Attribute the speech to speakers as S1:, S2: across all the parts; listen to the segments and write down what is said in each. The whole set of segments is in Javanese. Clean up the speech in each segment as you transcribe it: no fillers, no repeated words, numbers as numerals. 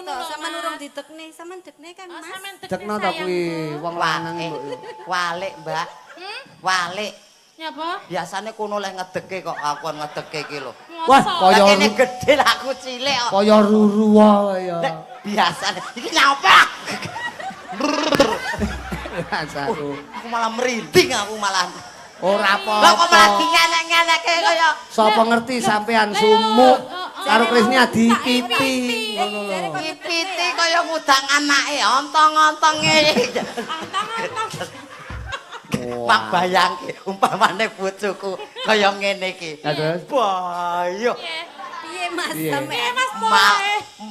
S1: Ngono lho.
S2: Sampeyan urung didekne, sampeyan dekne kan Mas.
S3: Dekno ta kuwi wong lanang mbok.
S4: Walik, Mbak. Walik.
S1: Nyapa?
S4: Biasane kono leh ngedeke kok aku ngedeke iki lho.
S3: Wah, kaya
S4: kene gedhe lah aku cilik kok.
S3: Kaya ruruwa kaya.
S4: Biasane iki nyapa?
S3: Aku
S4: malah merinding aku malah.
S3: Ora apa-apa.
S4: Lah kok malah dingenek-ngenekke kaya
S3: sapa ngerti sampean sumuk karo Krisnia dipiti ngono lho.
S4: Dipiti kaya ngudang anake ontong-ontonge.
S1: Ontong-ontong.
S4: Mak bayangke umpamane bojoku kaya ngene iki. Bayo.
S2: Piye Mas sampean?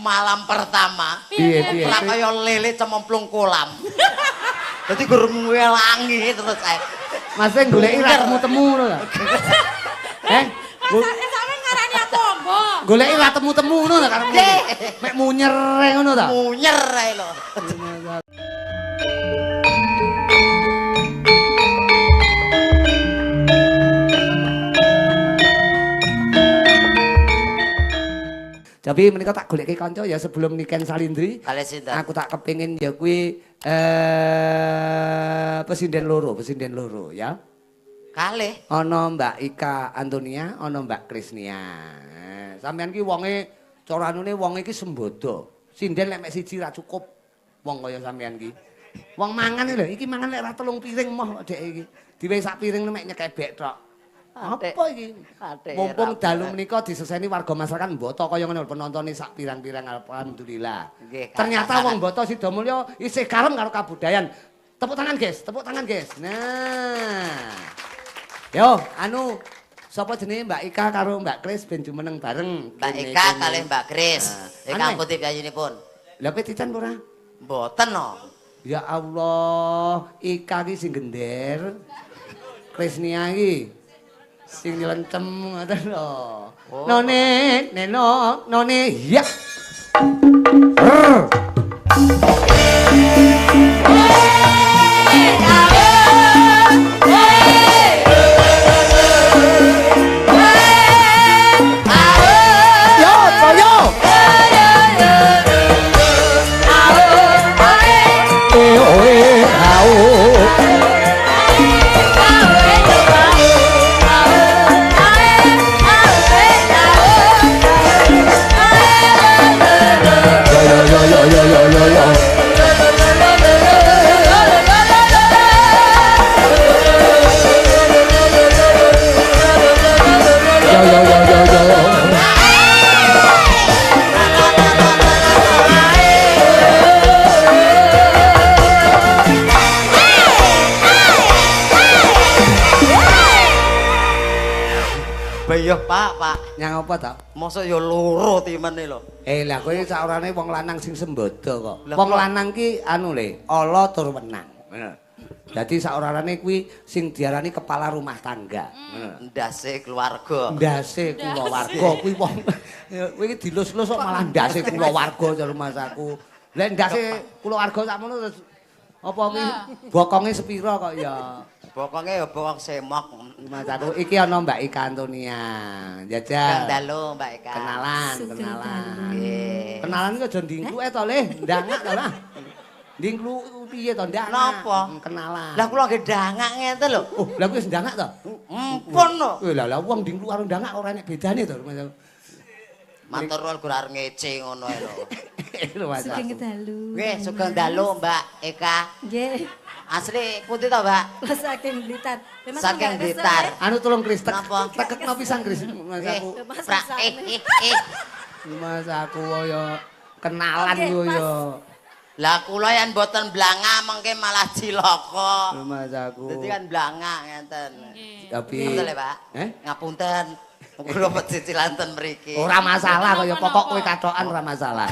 S4: Malam pertama.
S3: Piye piye?
S4: Lah kaya lele cemplung kolam. Dadi gur ngelangi terus ae.
S3: Mas sing goleki ra temu-temu ngono ta. Eh?
S1: Sampeyan ngarani aku ombo.
S3: Goleki ra temu-temu ngono ta karepmu. Mek munyer ngono ta?
S4: Munyer ae lho.
S3: Tapi menika tak goleki kanca ya sebelum Niken Salindri. Aku tak kepengin ya kuwi pesinden loro ya.
S4: Kalih.
S3: Ana Mbak Ika Antonia, ana Mbak Krisnia. Sampeyan ki wonge cara anune wonge iki sembodo. Sinden lek mek siji ra cukup wong kaya sampeyan ki. Wong mangan lho, iki mangan lek ra 3 piring moh dek iki. Diwehi sak piring mek nyekebek tok. Apa iki? Mumpung dalu menika diseseni warga masyarakat Mboto kaya ngono penontone sak pirang-pirang alhamdulillah. Ternyata wong Mboto Sidomulyo isih karem karo kabudayan. Tepuk tangan, guys. Tepuk tangan, guys. Nah. Yo, anu sapa jenenge Mbak Ika karo Mbak Kris ben jumeneng bareng.
S4: Mbak Ika kalih Mbak Kris. Ingkang putih piyayinipun.
S3: Lha petitan ora?
S4: Mboten no.
S3: Ya Allah, Ika iki sing gender. Krisnia iki sing nyelencem ngoten lho. None neno none ya. Yo yo. Eh au.
S4: Yo Pak, Pak.
S3: Nyang apa ta?
S4: Mosok yo loro timene lho.
S3: Eh lah kowe saorane wong lanang sing sembodo kok. Wong lanang ki anu le, ala tur wenang. Ngono. Dadi saorane kuwi sing diarani kepala rumah tangga. Ngono.
S4: Ndase keluarga.
S3: Ndase kulawarga kuwi wong kowe iki dilus-lus kok malah ndase kulawarga jare masaku. Lah ndase kulawarga sakmono terus apa kuwi bokonge sepira kok ya?
S4: Bokonge ya bokong semok.
S3: Mas aku iki ana Mbak Ika Antonia. Jajal.
S4: Dalu Mbak Ika.
S3: Kenalan, kenalan. Nggih. Kenalan iki aja ndingkluke to, Le. Ndangak to lah. Ndingklu piye to ndangak?
S4: Napa?
S3: Kenalan.
S4: Lah kula nggih ndangak ngeten lho.
S3: Oh, lah kuwi wis ndangak to?
S4: Empun lho.
S3: Lah lah wong ndingklu karo ndangak ora enek bedane to, Mas.
S4: Matur nuwun gur arep ngece ngono ae lho.
S2: Sugeng dalu.
S4: Nggih, sugeng dalu Mbak Eka.
S2: Nggih.
S4: Asli putih to, Mbak?
S2: Saking Blitar.
S4: Saking Blitar.
S3: Anu tolong Kris, tekekno pisan Kris. Mas aku. Mas aku ya kenalan yo ya.
S4: Lah kula yen mboten blangak mengke malah cilaka.
S3: Mas aku.
S4: Dadi kan blangak ngenten.
S3: Tapi
S4: ngapunten lho, Pak. Ngapunten. Kula pecicilan ten mriki.
S3: Ora masalah kaya pokok kowe kathokan ora masalah.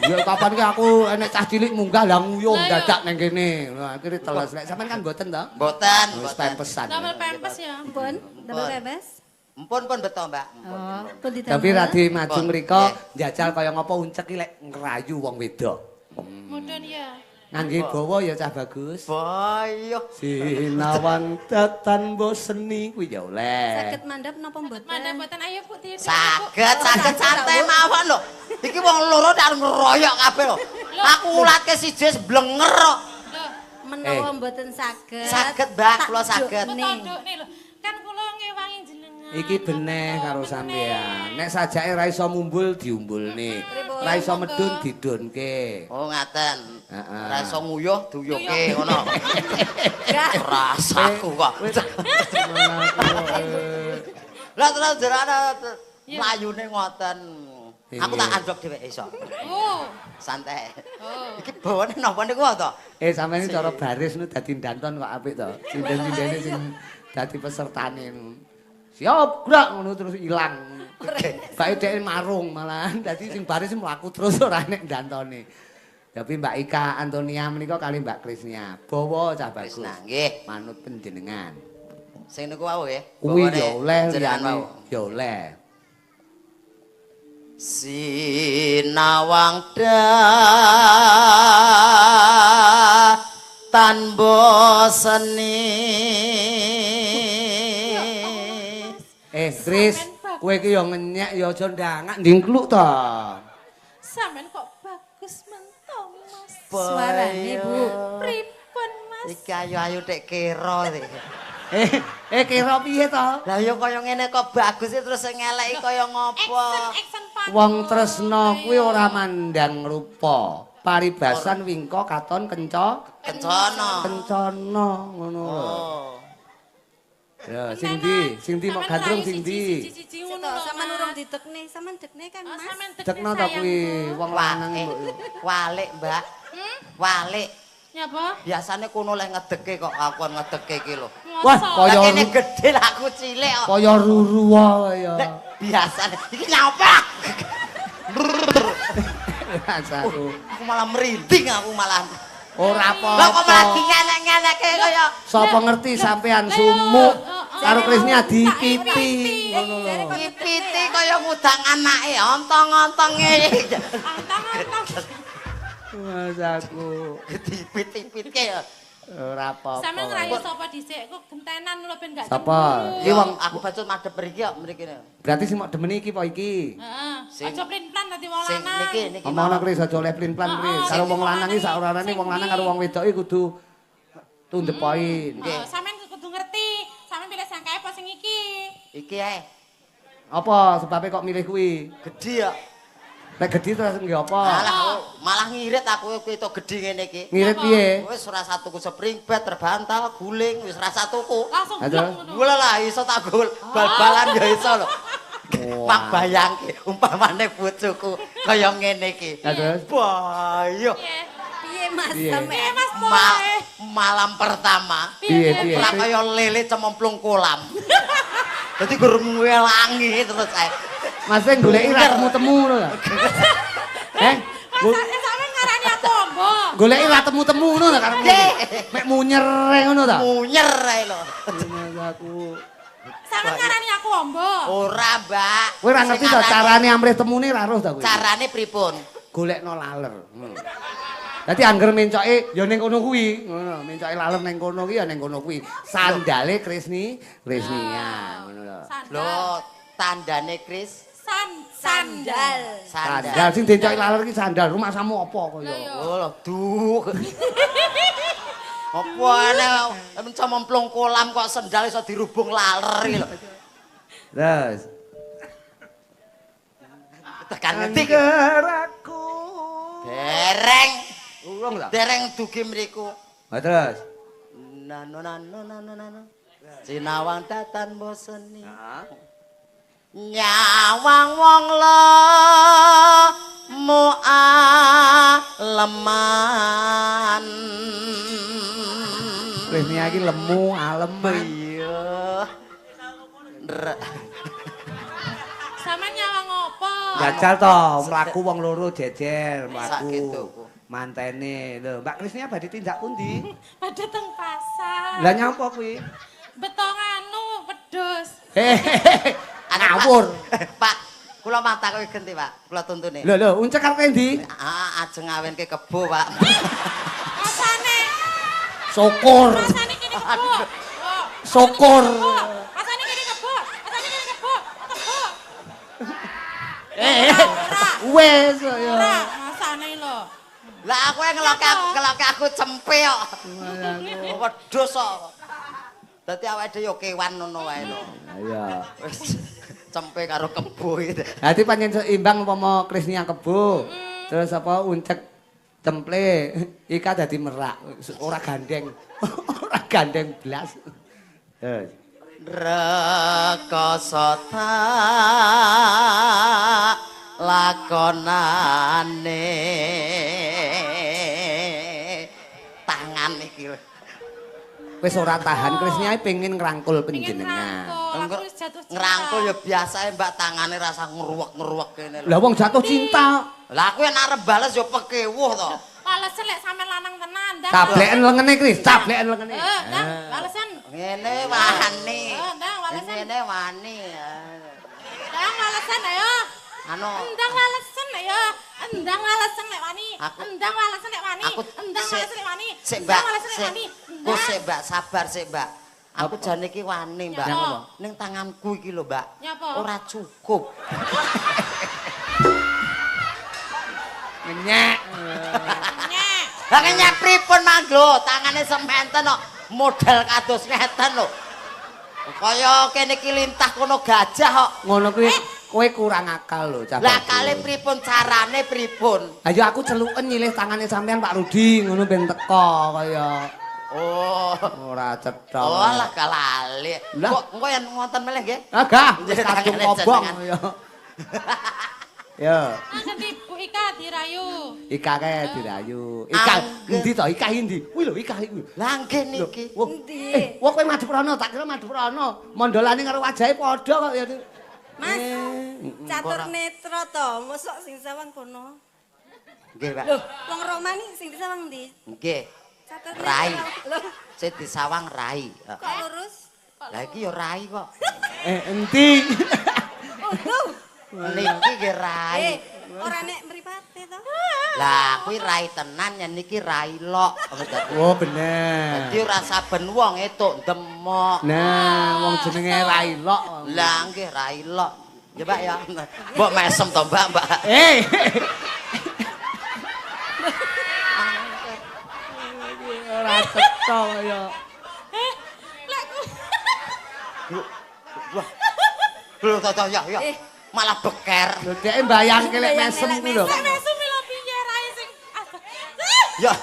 S3: Ya kapan ki aku enek cah cilik munggah lah nguyuh dadak nang kene. Lha akhire teles. Lek sampean kan mboten to?
S4: Mboten,
S3: wis pempesan.
S1: Damel pempes ya.
S2: Ampun, damel pempes.
S4: Empun pun beto, Mbak.
S2: Oh, pun ditambah.
S3: Tapi radi maju mriko njajal kaya ngapa uncek ki lek ngrayu wong wedok.
S1: Mudun ya.
S3: Ngangge bawa ya cah bagus.
S4: Boyo.
S3: Sinawang datan boseni kuwi ya oleh.
S2: Saged mandhap napa mboten?
S1: Mandhap mboten ayo Bu titik.
S4: Saged, saged santai mawon lho. Iki wong loro tak ngeroyok kabeh lho. Aku ngulatke siji blenger kok.
S2: Menawa mboten saged.
S4: Saged, Mbak, kula saged.
S1: Tondokne lho. Kan kula ngewangi jenengan.
S3: Iki beneh karo sampean. Nek sajake ra iso mumbul diumbulne. Ra iso medun didunke.
S4: Oh ngaten.
S3: Heeh.
S4: Ra iso nguyuh diuyuhke ngono. Rasaku kok. Lah terus jerane mlayune ngoten. Aku tak anjlok dheweke iso.
S1: Oh.
S4: Santai.
S1: Oh.
S4: Iki bawane napa niku to?
S3: Sampeyan cara baris nu dadi danton kok apik to. Sinden-sindene sing dadi pesertane. Siap gerak ngono terus ilang. Bae dhek marung malahan dadi sing baris mlaku terus ora nek dantone. Tapi Mbak Ika Antonia menika kali Mbak Krisnia. Bawa cah bagus.
S4: Krisna nggih.
S3: Manut panjenengan.
S4: Sing niku wau nggih.
S3: Kuwi ya oleh liyane ya oleh.
S4: Sinawang tan boseni.
S3: Kris, kowe iki ya ngenyek ya aja ndangak ndingkluk to.
S1: Sampeyan kok bagus mentong, Mas.
S2: Suarane, Bu.
S1: Pripun, Mas?
S4: Iki ayu-ayu tek kira iki.
S3: Kira piye to?
S4: Lah ya kaya ngene kok bagus terus sing ngeleki kaya ngopo?
S1: Action panggung.
S3: Wong tresna kuwi ora mandang rupa. Paribasan wingko katon kenca
S4: kencana.
S3: Kencana ngono lho.
S4: Oh.
S3: Ya sing ndi? Sing ndi mok gandrung sing ndi?
S2: Sampeyan urung didekne, sampean dekne kan, Mas.
S3: Dekno ta kuwi wong lanang mbok.
S4: Walik, Mbak. Walik.
S1: Nyapa?
S4: Biasane kono leh ngedeke kok aku ngedeke iki lho.
S3: Wah, kaya
S4: kene gedhe lah aku cilik kok.
S3: Kaya ruruwa kaya.
S4: Biasane iki nyapa?
S3: Rasaku.
S4: Aku malah merinding aku malah.
S3: Ora apa-apa.
S4: Lah kok malah dingenek-ngenekke kaya
S3: sapa ngerti sampean sumuk karo Krisnia dipiti ngono lho.
S4: Dipiti kaya ngudang anake ontong-ontonge.
S1: Ontong-ontong.
S3: Mas aku
S4: dipit-pitke ya.
S3: Ora apa-apa.
S1: Sampeyan ngrayu sapa dhisik kok gentenan lho ben gak
S3: sapa?
S4: Iki wong aku bacut madhep mriki kok mriki.
S3: Berarti sing mok demeni iki apa iki?
S1: Heeh. Aja plin-plan dadi wong lanang.
S4: Niki niki.
S3: Omongno Kris aja oleh plin-plan Kris. Karo wong lanang iki sak ora-orane wong lanang karo wong wedok iki kudu to the point.
S1: Nggih. Sampeyan kudu ngerti. Sampeyan pilih sangkae apa sing iki?
S4: Iki ae.
S3: Apa sebabe kok milih kuwi?
S4: Gedhi ya.
S3: Nek gedhi terus nggih apa?
S4: Malah ngirit aku ketok gedhi ngene iki.
S3: Ngirit piye?
S4: Wis ora satuku spring bed, terbantal, guling, wis ora satuku.
S1: Langsung blok ngono.
S4: Lah lah iso tak gol bal-balan ya iso lho. Pak bayangke umpamane bojoku kaya ngene iki.
S3: Lah terus
S4: bayo.
S2: Piye Mas sampean?
S4: Malam pertama.
S3: Piye piye?
S4: Ora kaya lele cemplung kolam. Dadi gur ngelangi terus ae.
S3: Mas sing goleki ra temu-temu ngono lho.
S1: Mas sampean ngarani aku ombo.
S3: Goleki ra temu-temu ngono ta karepmu. Mek munyer ngono ta?
S4: Munyer ae lho.
S3: Mas aku.
S1: Sampeyan ngarani aku ombo.
S4: Ora, Mbak.
S3: Kowe ora ngerti ta carane amrih temune ra roh ta kowe?
S4: Carane pripun?
S3: Golekno laler. Ngono. Dadi angger mencoke ya ning kono kuwi, ngono. Mencoke laler ning kono kuwi ya ning kono kuwi. Sandale Krisni, Krisnia, ngono lho.
S4: Lho, tandane Kris
S1: sandal.
S3: Sandal sing diencoki laler ki sandal, rumahsamu apa kaya?
S4: Oh, lho, duh. Apa ana cemplung kolam kok sendal iso dirubung laler iki lho.
S3: Terus
S4: tekan ngendi
S3: aku.
S4: Dereng.
S3: Urung ta?
S4: Dereng dugi mriku.
S3: Ha terus.
S4: Nano nano nano nano. Sinawang datan boseni. Nyawang wong lemu aleman.
S3: Krisnia iki lemu aleman.
S4: Iya.
S1: Sampeyan nyawang apa?
S3: Jajal to, mlaku wong loro jejer, mlaku. Mantene. Lho, Mbak Krisnia badhe tindak pundi?
S1: Badhe teng pasar.
S3: Lah nyapa kuwi?
S1: Beto nganu wedhus.
S3: Ngawur.
S4: Pak, kula matakoki genti, Pak. Kula tuntune.
S3: Lho, lho, uncek arep endi?
S4: Ah, ajeng ngawenke kebo, Pak.
S3: Syukur.
S1: Rasane kene kebo.
S3: Syukur.
S1: Rasane kene kebo. Rasane kene kebo. Kebo.
S3: Wes ya.
S1: Ora, rasane lho.
S4: Lah aku ngeloke aku cempe kok. Wedhus kok. Dadi awake dhewe yo kewan ngono wae lho.
S3: Iya.
S4: Wis cempe karo kebo iki.
S3: Dadi pancen seimbang umpama Krisnia kebo. Terus apa uncek cemple, Ika dadi merak, ora gandeng. Ora gandeng blas. Terus
S4: rekoso tak lakonane tangan iki
S3: wis ora tahan. Krisnia pengen ngrangkul panjenengan.
S4: Ngrangkul ya biasae Mbak, tangane rasa ngruwek-ngruwek kene lho.
S3: Lah wong jatuh cinta.
S4: Lah aku yen arep bales ya pekewuh to.
S1: Balesen lek sampean lanang tenan.
S3: Tableken lengene Kris, tableken lengene.
S1: Heeh, balesen.
S4: Ngene wani.
S1: Ndang walesen.
S4: Ngene wani.
S1: Ndang walesen ayo.
S4: Anu.
S1: Ndang walesen ayo. Endang walesen lek wani. Endang walesen lek wani. Endang walesen lek wani.
S4: Sik Mbak. Ku sik Mbak, sabar sik Mbak. Aku jane iki wani Mbak. Ning tanganku iki lho Mbak. Ora cukup.
S3: Ngenyek.
S1: Ngenyek.
S4: Lah ngenyek pripun mang lho, tangane sementen kok model kados ngeten lho. Kaya kene iki lintah kono gajah kok.
S3: Ngono kuwi kowe kurang akal lho, Cah.
S4: Lah kale pripun carane pripun?
S3: Ayo aku celuken nyilih tangane sampean Pak Rudi ngono ben teko kaya.
S4: Oh,
S3: ora cetha.
S4: Oh, lah kalali. Kok engko yen wonten melih nggih?
S3: Ah, gah, wis kadung kobong ya. Ya.
S1: Ganti Bu Ika dirayu.
S3: Ika kae dirayu. Ika endi to? Ika endi? Kuwi lho Ika kuwi.
S4: Lah nggih niki.
S2: Endi?
S3: Wah kowe madhep rono, tak kira madhep rono. Mondolane karo wajahe padha kok ya.
S2: Mas, catur netra to, mosok sing sawang kono.
S4: Nggih, Pak.
S2: Lho, wong Romani sing disawang ndi?
S4: Nggih.
S2: Catur
S4: rai.
S2: Lho,
S4: sing disawang rai.
S2: Kok lurus?
S4: Lah iki ya rai kok.
S3: Endi?
S2: Oh,
S4: niki nggih rai.
S2: Ora nek mripate to.
S4: Lah kuwi rai tenan yen niki rai lok.
S3: Oh bener.
S4: Dadi ora saben wong etuk demok.
S3: Nah, wong jenenge rai lok.
S4: Lah nggih rai lok. Ya Pak ya. Mbok mesem to Mbak, Mbak.
S3: Ora cetha kaya.
S1: Lek
S4: Wah. Lho to ya ya. Malah beker.
S3: Lho dhek mbayangke lek mesem kuwi lho.
S1: Lek mesem lho piye rae sing.
S4: Ya.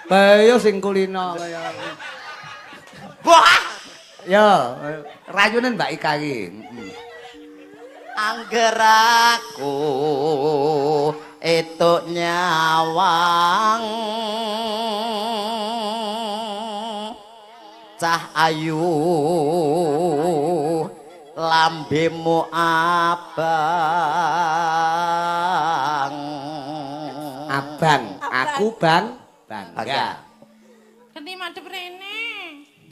S3: Bayo sing kulino kaya.
S4: Wah.
S3: Ya, rayunen Mbak Ika iki.
S4: Angger aku etuk nyawang cah ayu lambemu abang.
S3: Abang, aku bang bangga.
S1: Ganti madhep rene.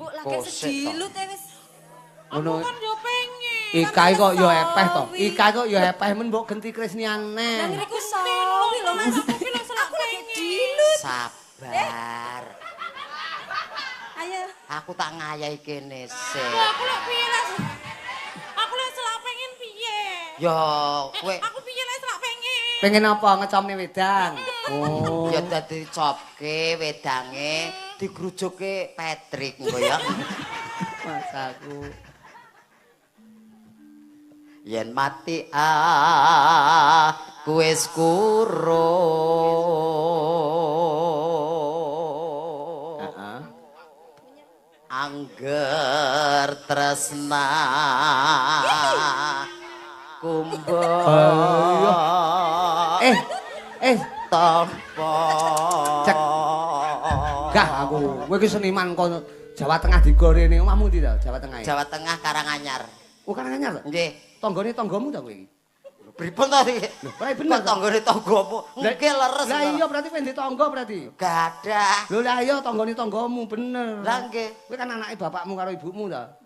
S2: Bu lagi sedilut e wis.
S3: Ngono
S1: kan yo pengen.
S3: Ika kok yo epeh to. Ika kok yo epeh men mbok genti Krisniane.
S2: Lah ngriku sawi lho Mas. Aku lagi dilut.
S4: Sabar.
S2: Ayo.
S4: Aku tak ngayahi kene sik.
S1: Aku lek piye lek. Aku lek selak pengen piye?
S4: Ya kowe.
S1: Aku piye lek selak pengen?
S3: Pengen apa ngecomne wedang? Oh.
S4: Ya dadi copke wedange digrujuke Patrick engko ya.
S3: Mas aku.
S4: Yen mati aku wis kuro. Angger tresna kumbo. Tampa.
S3: Cek. Gah aku. Kowe iki seniman kono Jawa Tengah digorene. Omahmu ndi to Jawa Tengah?
S4: Jawa Tengah Karanganyar.
S3: Oh Karanganyar to?
S4: Nggih.
S3: Tanggane tanggamu ta kowe iki?
S4: Pripun to iki?
S3: Lho, ora bener.
S4: Kok tanggane tanggamu? Nggih leres.
S3: Lah iya berarti kowe ndek tangga berarti.
S4: Gadah.
S3: Lho lah iya tanggane tanggamu bener.
S4: Lah nggih.
S3: Kowe kan anake bapakmu karo ibumu ta?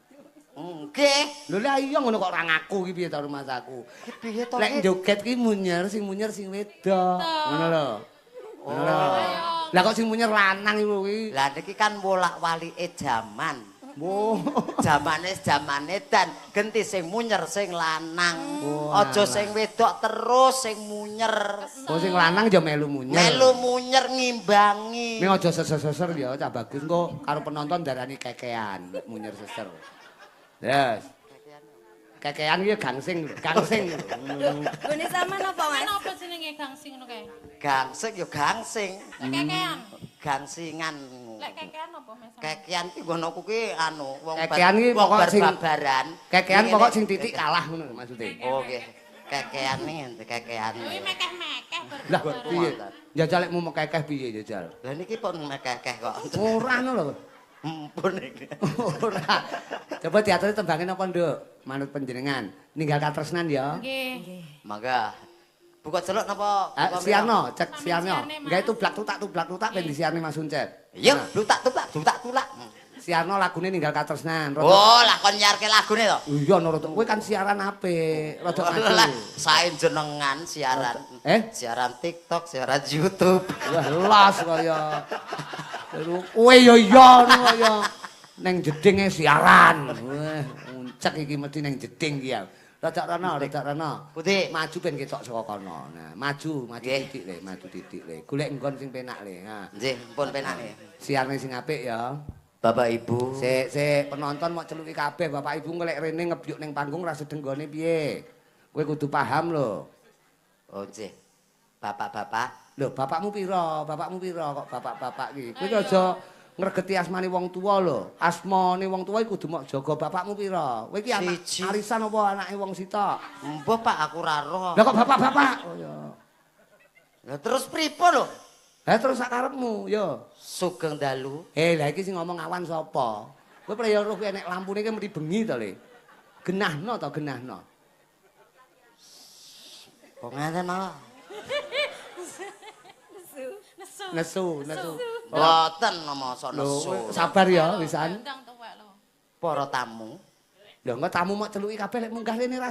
S4: Nggih.
S3: Lho lah iya ngono kok ora ngaku iki piye ta rumahku.
S4: Ki piye to?
S3: Lek joget ki munyer sing wedok. Ngono lho. Ngono lho. Lah kok sing munyer lanang iku kuwi.
S4: Lah niki kan wolak-walike jaman.
S3: Wo.
S4: Jamane jamane dan genti sing munyer sing lanang.
S3: Oh,
S4: Aja sing wedok terus sing munyer.
S3: Oh sing lanang ya melu munyer.
S4: Melu munyer ngimbangi.
S3: Ning aja seser-seser ya Cah Bagus engko karo penonton darani kekean munyer seser. Terus. Kekean iki gangsing lho, gangsing lho.
S2: Gone sampean apa, Mas?
S1: Kan apa jenenge gangsing ngono kae?
S4: Gangsing ya gangsing.
S1: Lek kekean.
S4: Gangsingan.
S1: Lek kekean apa Mas?
S4: Kekean ki nggonoku ki anu wong
S3: Kekean ki
S4: wong
S3: pokok sing
S4: barbaran.
S3: Kekean pokok sing titik kalah ngono lho maksude.
S4: Oh nggih. Kekean iki kekean.
S1: Kuwi mekeh-mekeh
S3: Lah
S1: barbaran.
S3: piye? Jajal lekmu mekekeh piye jajal?
S4: Lah niki pun mekekeh kok.
S3: Ora ngono lho.
S4: Mpun iki.
S3: Ora. Coba diaturi tembange napa, Nduk? Manut panjenengan. Ninggal katresnan ya.
S1: Nggih.
S4: Mangga. Buka celuk napa?
S3: Eh, siarno, cek
S1: Sampeyan
S3: siarno.
S1: siarne, Mas.
S3: Gawe tublak tutak ben disiarne Mas Uncet.
S4: Iya, blutak tublak, blutak tulak.
S3: Siarno lagune ninggal katresnan.
S4: Oh, lah kon nyiarke lagune to.
S3: Iya, no, rada. Kowe kan siaran apik, rada
S4: Lah,
S3: maju.
S4: sae jenengan siaran.
S3: Eh?
S4: Siaran TikTok, siaran YouTube.
S3: Wah, los kaya. Kowe yo iya ngono kaya neng jedinge siaran. Wah, uncek iki mesti neng jeding iki ya. Rada rono, rada rono.
S4: Pundi?
S3: Maju ben ketok saka kono. Nah, maju, maju
S4: Nggih.
S3: titik le, maju titik le. Golek nggon sing penak le. Ha.
S4: Nggih, pun penake.
S3: Siarne sing apik ya.
S4: Bapak Ibu.
S3: Sik, sik, penonton mok celuki kabeh, Bapak Ibu ngelek rene ngebyuk ning panggung ra sedenggone piye. Kowe kudu paham lho.
S4: Oh, nggih. Bapak-bapak.
S3: Lho, bapakmu pira? Bapakmu pira kok bapak-bapak iki? Kowe ki aja ngregeti asmane wong tuwa lho. Asmane wong tuwa iku kudu mok jaga. Bapakmu pira? Kowe iki anak
S4: Siji.
S3: arisan apa anake wong sitok?
S4: Mbah Pak aku ora roh.
S3: Lah kok bapak-bapak? Oh ya.
S4: Lah terus pripun lho?
S3: Lah terus sak karepmu, yo.
S4: Sugeng dalu.
S3: Eh, lah iki sing ngomong awan sapa? Kowe praya roh kuwi enek lampune iki mesti bengi to, Le. Genahno to, genahno.
S4: Kok ngene malah.
S1: Nesu.
S3: Nesu, nesu.
S4: Mboten mosok
S3: Lho,
S4: nesu.
S3: sabar ya wisan.
S1: Ndang tuwek lho.
S4: Para tamu.
S3: Lho, engko tamu mok celuki kabeh lek munggah rene ra